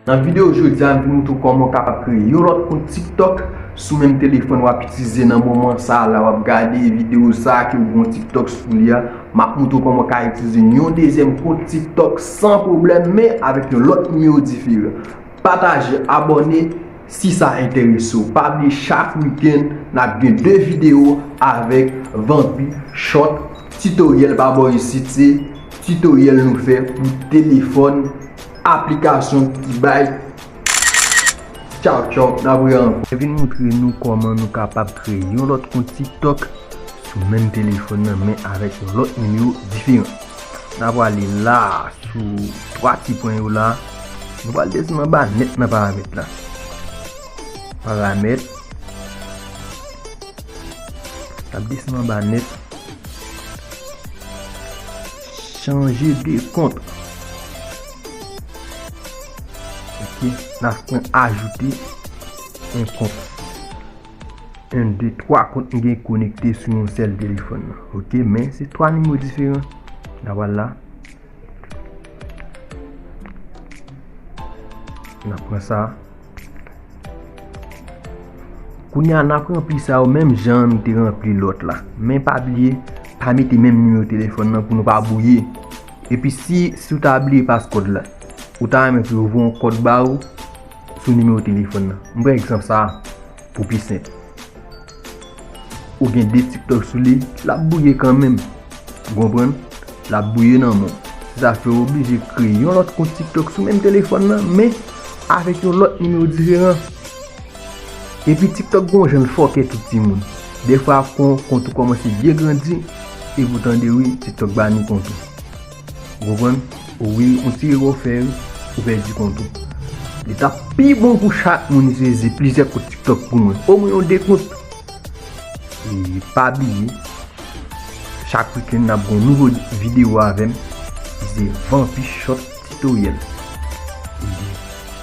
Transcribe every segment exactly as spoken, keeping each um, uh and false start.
Nan videyo jodi a, m vin montre w kòman w kapab kreye yon lòt kont TikTok sou menm telefòn w ap itilize nan moman sa a la w ap gade videyo sa a ke w gen yon TikTok sou li a. M ap montre w kòman w ka itilize yon dezyèm kont TikTok san pwoblèm, men avèk yon lòt nimewo diferan. Pataje, abòne si sa enterese w. Pa bliye, chak wikenn, n ap gen de videyo avèk vanpi, short, titoryèl pa bò isit, se titoryèl nou fè pou telefòn, aplikasyon ki bay. Tchaw, tchaw, n ap wè ankò. Mwen vin montre nou kòman nou kapab kreye yon lòt kont TikTok sou menm telefòn nan, men avèk yon lòt nimewo diferan. N a prale la, sou twa ti pwen yo la. Nou pral desann anba nèt nan paramèt la. Paramèt. N ap desann anba nèt. Chanje de kont. Ok, n ap pran ajoute yon kont. En, de, twa kont m gen konekte sou yon sèl telefòn nan. Ok, men se twa nimewo diferan. N a pral la. N ap pran sa. Kounye a, n ap ranpli sa yo menm jan nou te ranpli lòt la. Men pa bliye, pa mete menm nimewo telefòn nan pou nou pa bwouye. Epi si, si w ta bliye passcode la, ou ta renmen pou yo voye yon kòd ba ou sou nimewo telefòn nan. M pran egzanp sa a pou pi senp. Ou gen de TikTok sou li, l ap bwouye kanmenm. Ou konprann? L ap bwouye nan men w. Se sa fè w oblije kreye yon lòt kont TikTok sou menm telefòn nan, men avèk yon lòt nimewo diferan. Epi TikTok gon jan l fòkè tout timoun. Defwa kon, kont ou kòmanse byen grandi, epi w tande wi, TikTok bani kont ou. Ou konprann? Wi, yon ti erè w fè, wi, ou pèdi kont ou. Li t ap pi bon pou chak moun itilize plizyè kont TikTok pou mwen. Omwen yon de kont. E pa bliye, chak wikenn n ap gen yon nouvo videyo avè m. Se Vanpi Short Titoryèl.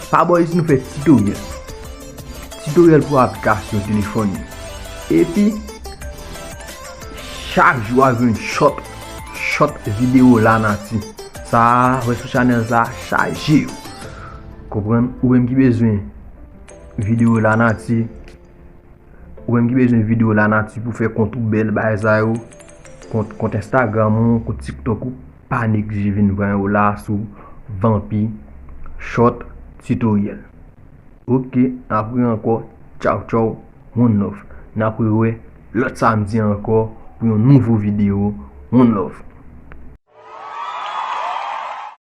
Pa bò isit nou fè titoryèl. Titoryèl pou aplikasyon telefòn yo. Epi, chak jou w ap jwenn short, short videyo lanati. Sa a, wè sou chanèl sa a, chaje yo. Konprann? Ou menm ki bezwen videyo lanati, ou menm ki bezwen videyo lanati pou fè kont ou bèl, bagay sa yo, kont, kont Instagram ou, kont TikTok ou, pa neglije vin pran yo la sou Vanpi Short Titoryèl. Ok, n ap wè ankò. Tchaw, tchaw. One love. N ap rewè lòt samdi ankò pou yon nouvo videyo. One love.